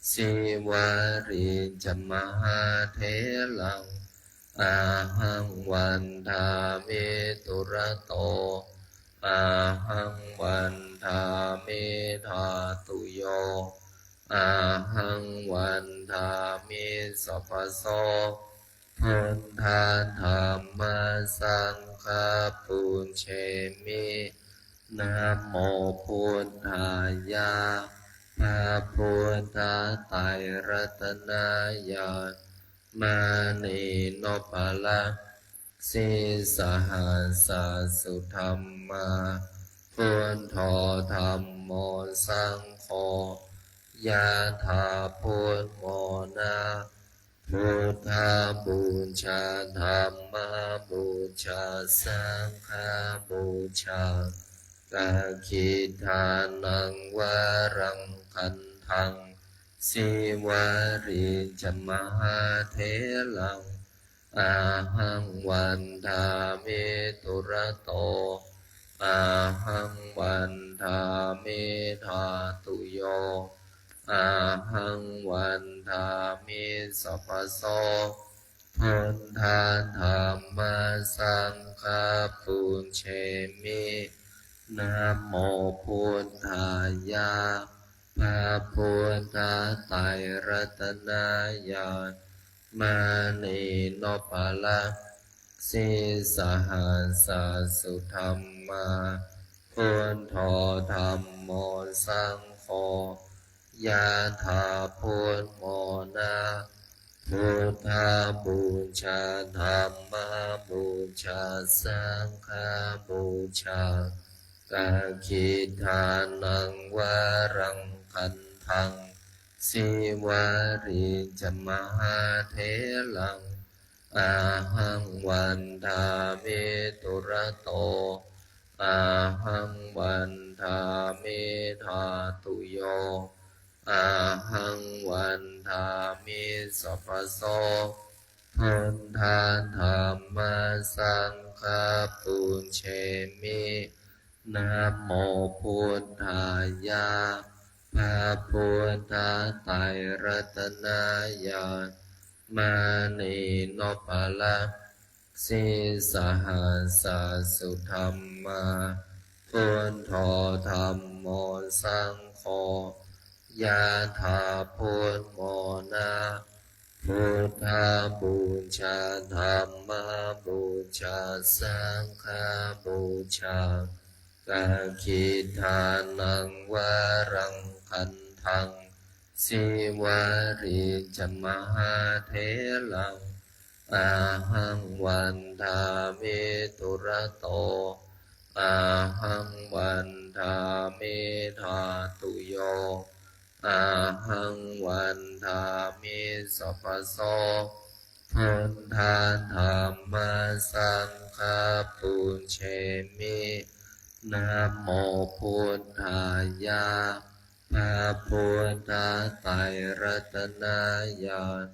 sīvalī ca mahātheraṃ, ahaṃ vandāmi dūrato. Ahaṃ vandāmi dhātuyo, ahaṃ vandāmi sabbaso. Buddha dhamma saṅgha pūjemi. Namo buddhāya. พระพุทธไตรรัตนญาณ มณีนพรัตน์ sīsahassa sudhammā. Buddho dhammo saṅgho, yathā buddhamona. Buddhapūjā dhammapūjā saṅghapūjā. Dakkhiṇānaṃ varaṃ gandhaṃ, sīvalī ca mahātheraṃ, ahaṃ vandāmi dūrato. Ahaṃ vandāmi dhātuyo, ahaṃ vandāmi sabbaso. Buddha dhamma saṅgha pūjemi. Namo buddhāya. พระพุทธไตรรัตนญาณ มณีนพรัตน์ sīsahassa sudhammā. Buddho dhammo saṅgho, yathā buddhamona. Buddhapūjā dhammapūjā saṅghapūjā. Dakkhiṇānaṃ varaṃ gandhaṃ, Sīvalī ca mahātheraṃ ahaṃ vandāmi dūrato. Ahaṃ vandāmi dhātuyo. Ahaṃ vandāmi sabbaso. Buddha dhamma saṅgha pūjemi. Namo buddhāya. พระพุทธไตรรัตนญาณ มณีนพรัตน์ sīsahassa sudhammā. Buddho dhammo saṅgho. Yathā buddhamona. Buddhapūjā dhammapūjā saṅghapūjā. Dakkhiṇānaṃ varaṃ gandhaṃ. Sīvalī ca mahātheraṃ ahaṃ vandāmi dūrato. Ahaṃ vandāmi dhātuyo. Ahaṃ vandāmi sabbaso. Buddha dhamma saṅgha pūjemi. Namo buddhāya. พระพุทธไตรรัตนญาณ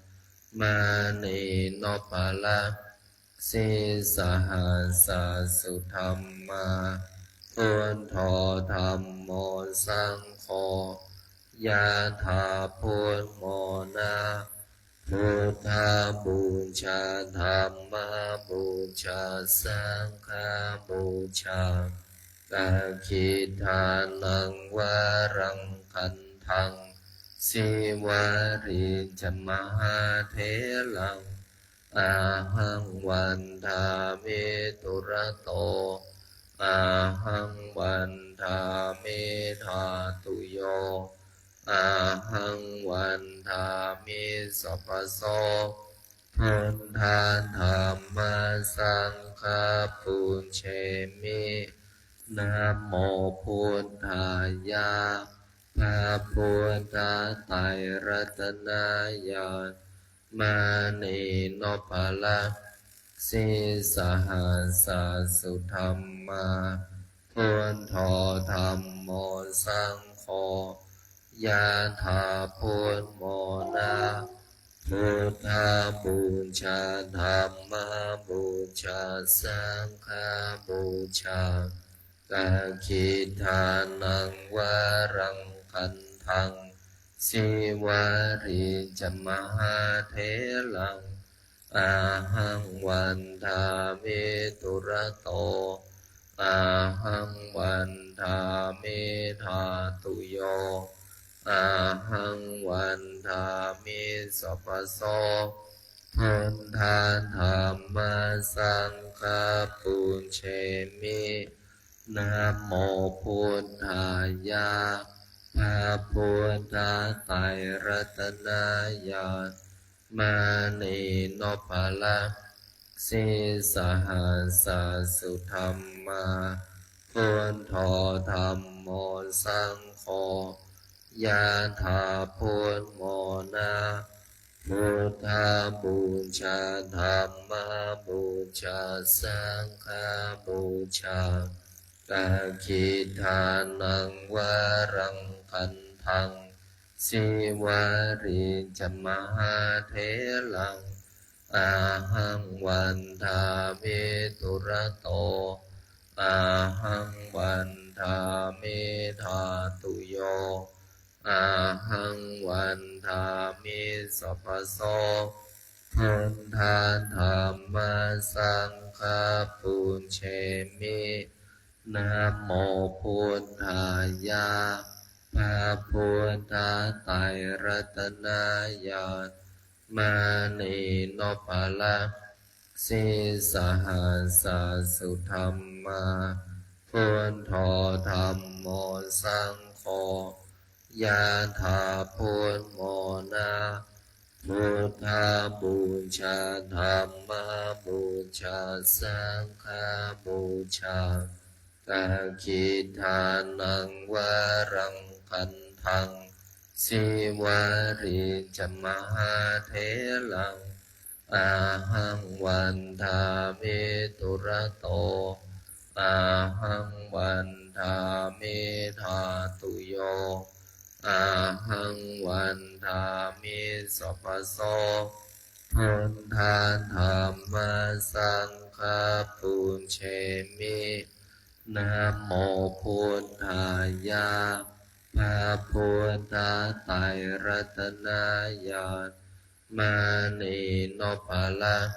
มณีนพรัตน์ sīsahassa sudhammā. Buddho dhammo saṅgho. Yathā buddhamona. Buddhapūjā dhammapūjā saṅghapūjā. Dakkhiṇānaṃ varaṃ gandhaṃ. Sīvalī ca mahātheraṃ ahaṃ vandāmi dūrato. Ahaṃ vandāmi dhātuyo. Ahaṃ vandāmi sabbaso. Buddha dhamma saṅgha pūjemi. Namo buddhāya. พระพุทธไตรรัตนญาณ มณีนพรัตน์ sīsahassa sudhammā. Buddho dhammo saṅgho. Yathā buddhamona. Buddhapūjā dhammapūjā saṅghapūjā. Dakkhiṇānaṃ varaṃ gandhaṃ. Sīvalī ca mahātheraṃ ahaṃ vandāmi dūrato. Ahaṃ vandāmi dhātuyo. Ahaṃ vandāmi sabbaso. Buddha dhamma saṅgha pūjemi. Namo buddhāya. พระพุทธไตรรัตนญาณ มณีนพรัตน์ sīsahassa sudhammā. Buddho dhammo saṅgho. Yathā buddhamona. Buddhapūjā dhammapūjā saṅghapūjā. Dakkhiṇānaṃ varaṃ gandhaṃ. Sīvalī ca mahātheraṃ ahaṃ vandāmi dūrato. Ahaṃ vandāmi dhātuyo. Ahaṃ vandāmi sabbaso. Buddha dhamma saṅgha pūjemi. Namo buddhāya. พระพุทธไตรรัตนญาณ มณีนพรัตน์ sīsahassa sudhammā. Buddho dhammo saṅgho. Yathā buddhamona. Buddhapūjā dhammapūjā saṅghapūjā. Dakkhiṇānaṃ varaṃ gandhaṃ. Sīvalī ca mahātheraṃ ahaṃ vandāmi dūrato. Ahaṃ vandāmi dhātuyo. Ahaṃ vandāmi sabbaso. Buddha dhamma saṅgha pūjemi. Namo buddhāya. พระพุทธไตรรัตนญาณ มณีนพรัตน์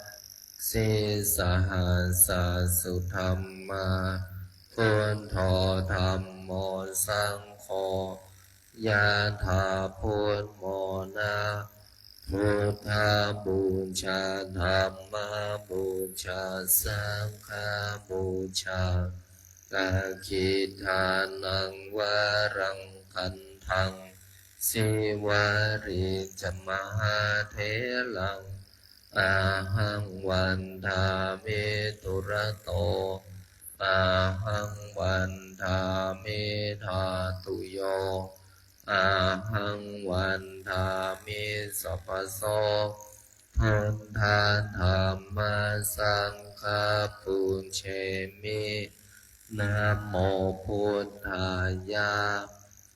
sīsahassa sudhammā. Buddho dhammo saṅgho. Yathā buddhamona. Buddhapūjā dhammapūjā saṅghapūjā. Dakkhiṇānaṃ varaṃ gandhaṃ. Sīvalī ca mahātheraṃ ahaṃ vandāmi dūrato. Ahaṃ vandāmi dhātuyo. Ahaṃ vandāmi sabbaso. Buddha dhamma saṅgha pūjemi. Namo buddhāya.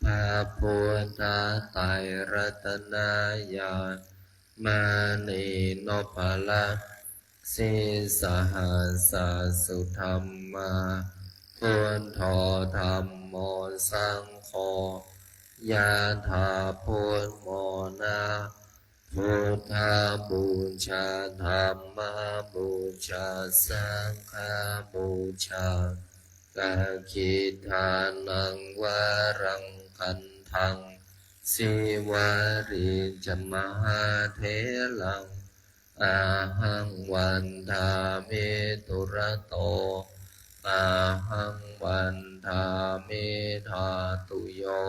พระพุทธไตรรัตนญาณ มณีนพรัตน์ sīsahassa sudhammā. Buddho dhammo saṅgho. Yathā buddhamona. Buddhapūjā dhammapūjā saṅghapūjā. Dakkhiṇānaṃ varaṃ gandhaṃ. Sīvalī ca mahātheraṃ ahaṃ vandāmi dūrato. Ahaṃ vandāmi dhātuyo.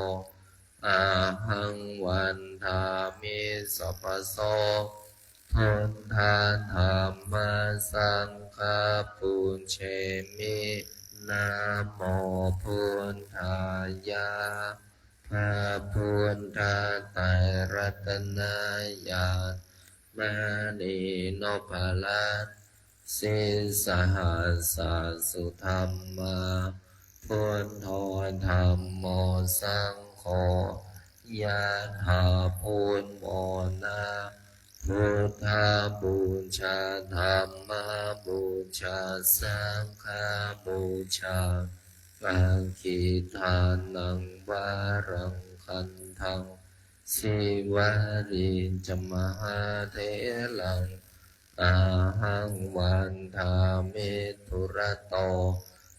Ahaṃ vandāmi sabbaso. Buddha dhamma saṅgha pūjemi. Namo buddhāya. พระพุทธไตรรัตนญาณ มณีนพรัตน์ sīsahassa sudhammā. Buddho dhammo saṅgho. Yathā buddhamona. Buddhapūjā dhammapūjā saṅghapūjā. Dakkhiṇānaṃ varaṃ gandhaṃ. Sīvalī ca mahātheraṃ ahaṃ vandāmi dūrato.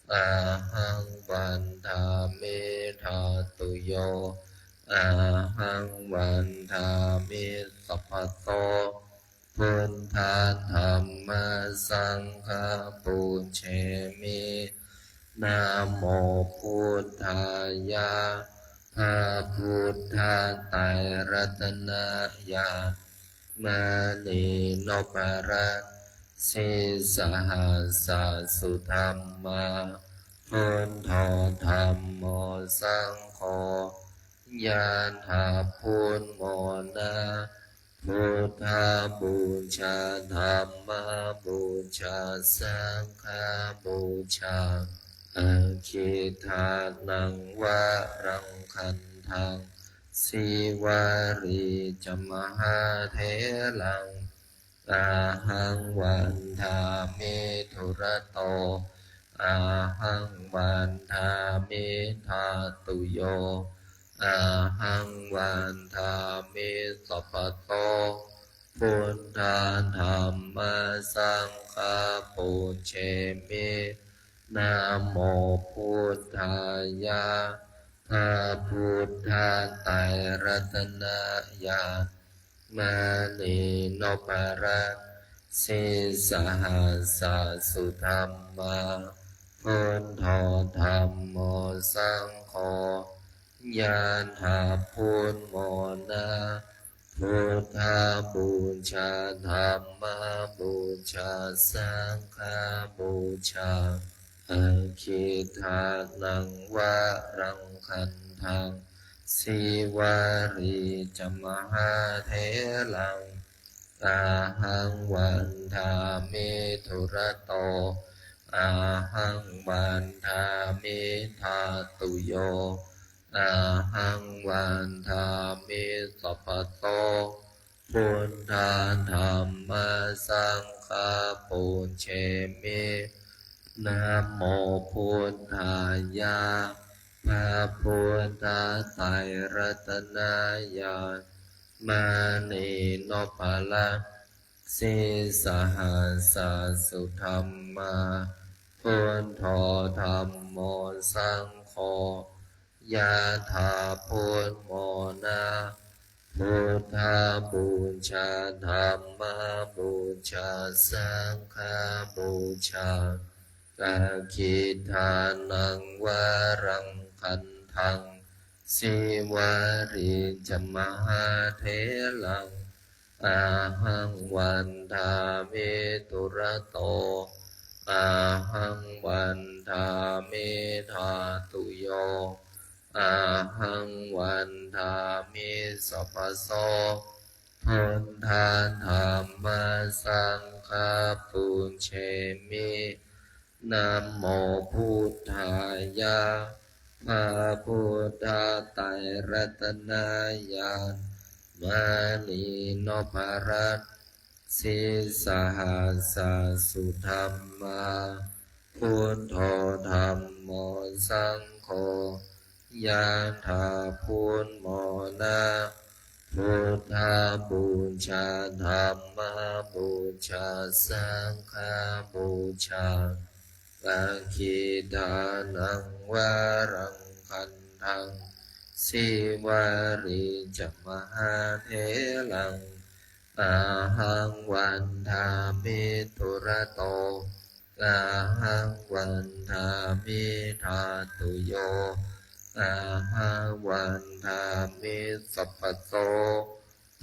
Ahaṃ vandāmi dhātuyo. Ahaṃ vandāmi sabbaso. Buddha dhamma saṅgha pūjemi. Namo buddhāya. พระพุทธไตรรัตนญาณ มณีนพรัตน์ sīsahassa sudhammā. Buddho dhammo saṅgho. Yathā buddhamona. Buddhapūjā dhammapūjā saṅghapūjā. Dakkhiṇānaṃ varaṃ gandhaṃ. Sīvalī ca mahātheraṃ ahaṃ vandāmi dūrato. Ahaṃ vandāmi dhātuyo. Ahaṃ vandāmi sabbaso. Buddha dhamma saṅgha pūjemi. Namo buddhāya. พระพุทธไตรรัตนญาณ มณีนพรัตน์ sīsahassa sudhammā. Buddho dhammo saṅgho. Yathā buddhamona. Buddhapūjā dhammapūjā saṅghapūjā. Dakkhiṇānaṃ varaṃ gandhaṃ. Sīvalī ca mahātheraṃ, ahaṃ vandāmi dūrato, ahaṃ vandāmi dhātuyo, ahaṃ vandāmi sabbaso. Buddha dhamma saṅgha pūjemi. Namo buddhāya. พระพุทธไตรรัตนญาณ มณีนพรัตน์ sīsahassa sudhammā, buddho dhammo saṅgho, yathā buddhamona. Buddhapūjā, dhammapūjā, saṅghapūjā, dakkhiṇānaṃ varaṃ gandhaṃ, sīvalī ca mahātheraṃ, ahaṃ vandāmi dūrato, ahaṃ vandāmi dhātuyo, ahaṃ vandāmi sabbaso. Buddha dhamma saṅgha pūjemi. Namo buddhāya. พระพุทธไตรรัตนญาณ มณีนพรัตน์ sīsahassa sudhammā, buddho dhammo saṅgho, yathā buddhamona. Buddhapūjā, dhammapūjā, saṅghapūjā, dakkhiṇānaṃ varaṃ gandhaṃ, sīvalī ca mahātheraṃ, ahaṃ vandāmi dūrato, ahaṃ vandāmi dhātuyo, ahaṃ vandāmi sabbaso.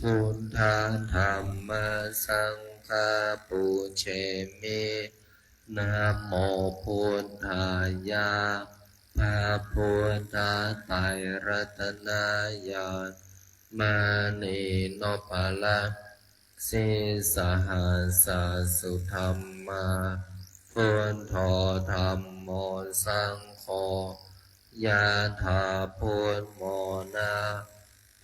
Buddha dhamma saṅgha pūjemi. Namo buddhāya. พระพุทธไตรรัตนญาณ มณีนพรัตน์ sīsahassa sudhammā, buddho dhammo saṅgho, yathā buddhamona.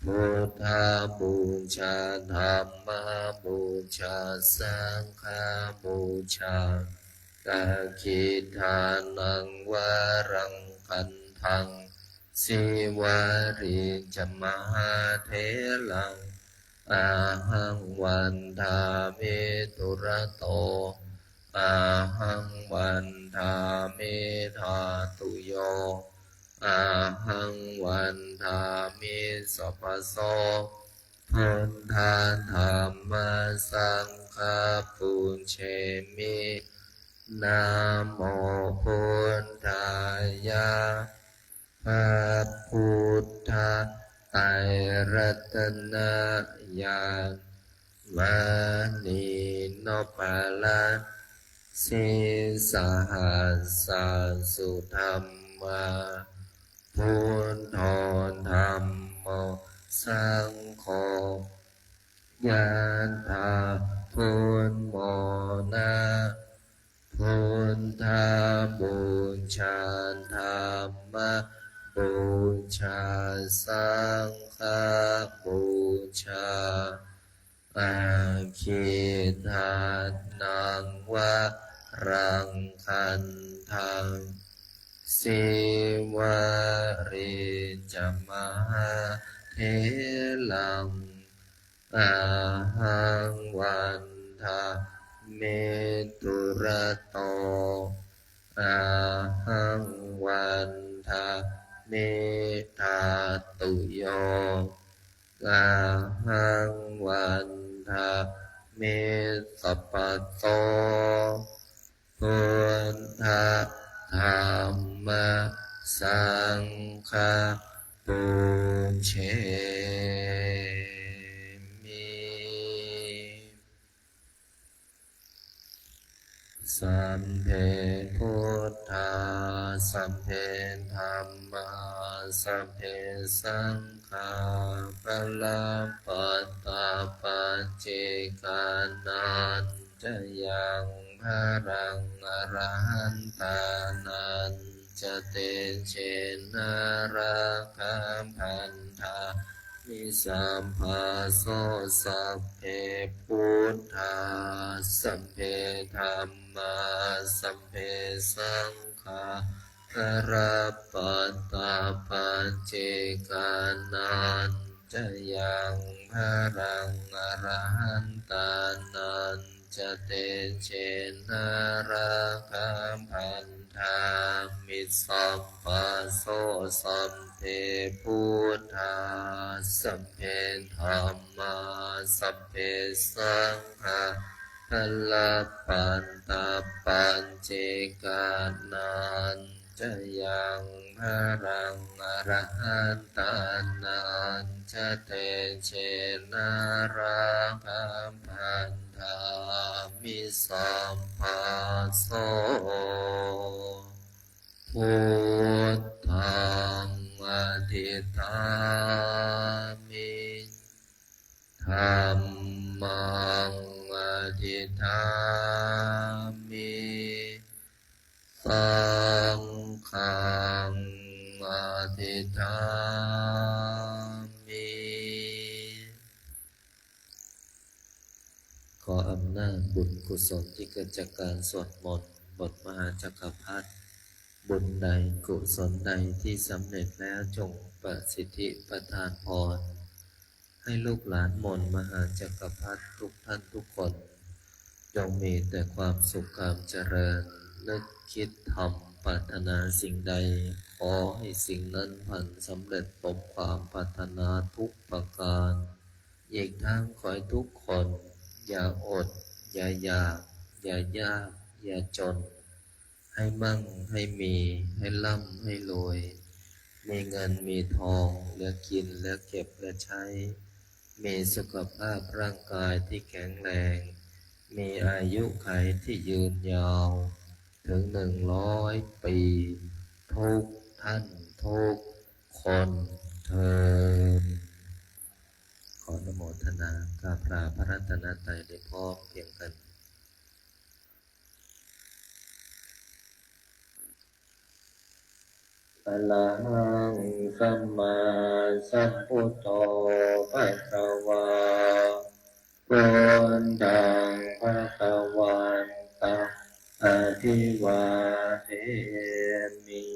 Buddhapūjā, dhammapūjā, saṅghapūjā, dakkhiṇānaṃ varaṃ gandhaṃ, sīvalī ca mahātheraṃ, ahaṃ vandāmi dūrato, ahaṃ vandāmi dhātuyo, ahaṃ vandāmi sabbaso. Buddha dhamma saṅgha pūjemi. Namo buddhāya. พระพุทธไตรรัตนญาณ มณีนพรัตน์ sīsahassa sudhammā, buddho dhammo saṅgho, yathā buddhamona. Buddhapūjā, dhammapūjā, saṅghapūjā, dakkhiṇānaṃ varaṃ gandhaṃ, sīvalī ca mahātheraṃ, ahaṃ vandāmi dūrato, ahaṃ vandāmi dhātuyo, ahaṃ vandāmi sabbaso. Buddha dhamma saṅgha pūjemi. Sabbe buddhā, sabbe dhammā, sabbe saṅghā balappattā paccekānañca yaṃ balaṃ arahantānañca tejena rakkhā bandhā mi sabbaso. Sabbe buddhā, sabbe dhammā, sabbe saṅghā, balappattā paccekānañca yaṃ balaṃ arahantānañca tejena rakkhā bandhā mi sabbaso. Sabbe buddhā, sabbe dhammā, sabbe saṅghā, balappattā paccekānañca yaṃ balaṃ arahantānañca tejena rakkhā bandhā mi sabbaso. Buddhaṃ adhiṭṭhāmi, dhammaṃ adhiṭṭhāmi, saṅghaṃ adhiṭṭhāmi. ขออำนาจบุญกุศลที่เกิดจากการสวดมนต์บทมหาจักรพรรดิ บุญใดกุศลใดที่สำเร็จแล้วจงประสิทธิประทานพร ให้ลูกหลานมนต์มหาจักรพรรดิทุกท่านทุกคน จงมีแต่ความสุขความเจริญ นึกคิดทำปรารถนาสิ่งใด ขอให้สิ่งนั้นพันสำเร็จสมความปรารถนาทุกประการ อีกทั้งขอให้ทุกคนอย่าอด อย่าอยาก อย่ายาก อย่าจน ให้มั่ง ให้มี ให้ร่ำ ให้รวย มีเงิน มีทอง เหลือกิน เหลือเก็บ เหลือใช้ มีสุขภาพร่างกายที่แข็งแรง มีอายุขัยที่ยืนยาว ถึงหนึ่งร้อยปี ทุกท่าน ทุกคนเทอญ ขออนุโมทนากราบลาพระรัตนตรัยได้พร้อมเพรียงกัน Arahaṃ sammāsambuddho bhagavā. Buddhaṃ bhagavantaṃ abhivādemi.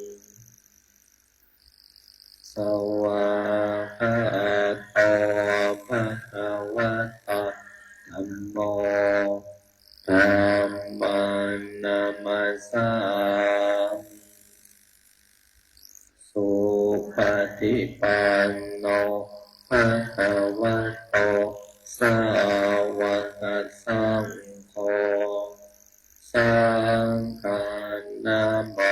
Svākkhāto bhagavatā dhammo. Dhammaṃ namassāmi. Supaṭipanno bhagavato sāvakasaṅgho. Saṅghaṃ namāmi.